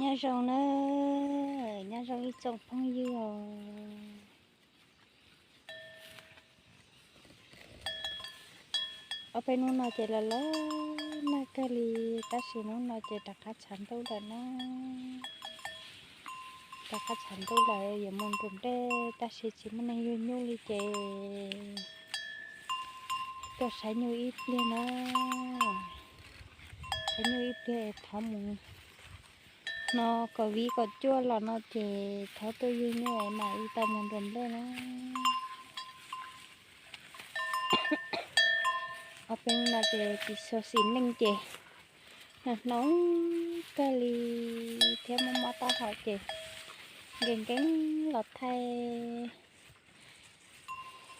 Nyob zoo na, nyob zoo ib tsoom phooj ywg os. Ob peb hnub no ces los los nag kawg li, tab sis hnub no ces rov qab tshav ntuj lawm na. Rov qab tshav ntuj lawm yuav mus nrug nplej tab sis tsis muaj neeg yug nyuj li ces tuaj saib nyuj ib pliag na. Saib nyuj ib pliag thov mus no kom viv kom cuaj los no ces thov tuaj yug nyuj mam li tau mus nrug nplej na. Ob peb hnub no ces tsis xyuam xim neej ces hnoos kawg li thiab mob mob taub hau ces nkees nkees los thaij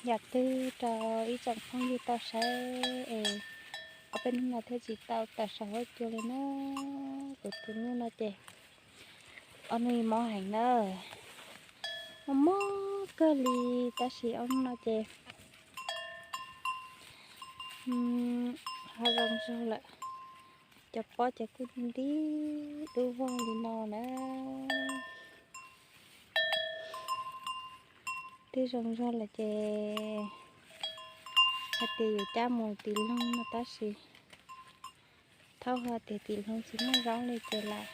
yam twg rau ib tsoom phooj ywg tau saib es ob peb hnub no thiaj tsis tau tawm saum huab cua li na. Kuv tus nyuj no ces ob hnub mob heev na, mob mob kawg li, tab sis ob hnub no ces ho zoo zog lawm. Cov pob ces kuj nti dub vog li no na. Twb zoo zog lawm ces hais tias yuav cab mus tiv loog no tab sis thaum hais tias tiv loog tsis muaj zaub li ces lam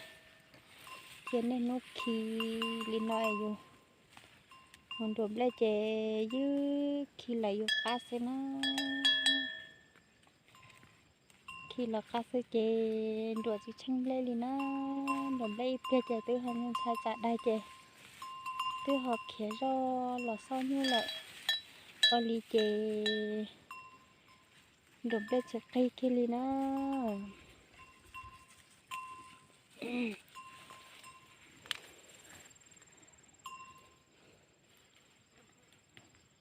cia niaj hnub khi li no es yus mus nruam nplej ces ywj khi lawm yus qab xwb na. Khi lawm qab xwb ces nruam tsis tsheej nplej li na. Nruam nplej ib pliag ces twb ho ntshai tsam daig ces twb ho khiav zoj los xauj nyuj lawm. Ua li ces nruam nplej tsis qig kiag li na.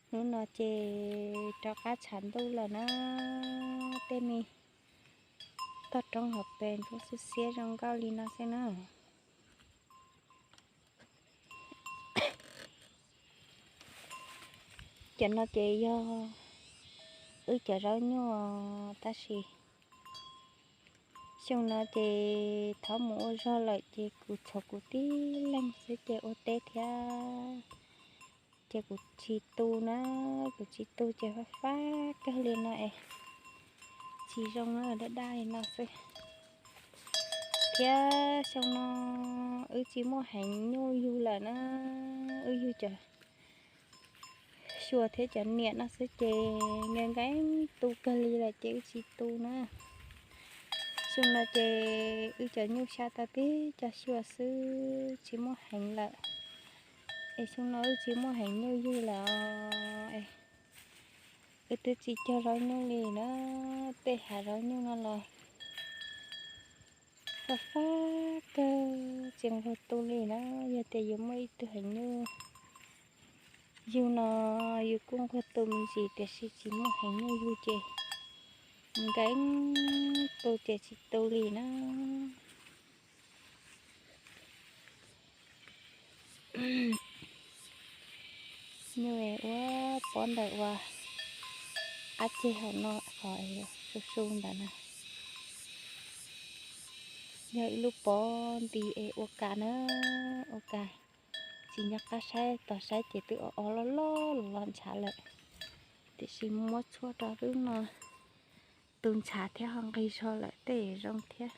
Hnub no ces rov qab tshav ntuj lawm na, tej me toj roob hauv pes ntsuab xiab xiab zoo nkauj li no xwb na. Cov no ces yog wb cov zaub nyuj tab sis xyoo no ces thov mus ua zog lawm ces kuv tshuav kuv tib leeg xwb ces ua teb thiab ces kuv tsis tu na, kuv tsis tu ces fab fab kawg li no es tsis zoo na, daj daj li no xwb. Thiab xyoo no wb tsis muaj heev nyuj yug lawm na, wb yug cov xyuas thiab cov niam no xwb ces nkees nkees tu kawg li lawm ces wb tsis tu na. Xyoo no ces wb cov nyuj xya tau tib co xyuas xwb tsis muaj heev lawm. Es xyoo no wb tsis muaj heev nyuj yug lawm es wb twb tsis cog zaub nyuj li na, tej hav zaub nyuj no los fab fab kawg tsis nquag tu li na. Yog tias yuav muaj ib tug heev nyuj yug no yus kuj nquag tu me ntsis tiam sis tsis muaj heev nyuj yug ces nkees tu ces tsis tu li na. Nyuj ua pob ntawm ua qab ceg hauv no qhov su su ntawd na. Yog ib lub pob nti es ua kas na, ua kas. Tsis nco qab saib, tos saib ces twb o o loj loj los ntshav lawm. Tiam sis muab tshuaj rau lub no tu ntshav thiab ho nqig zog lawm tej zoo thiab.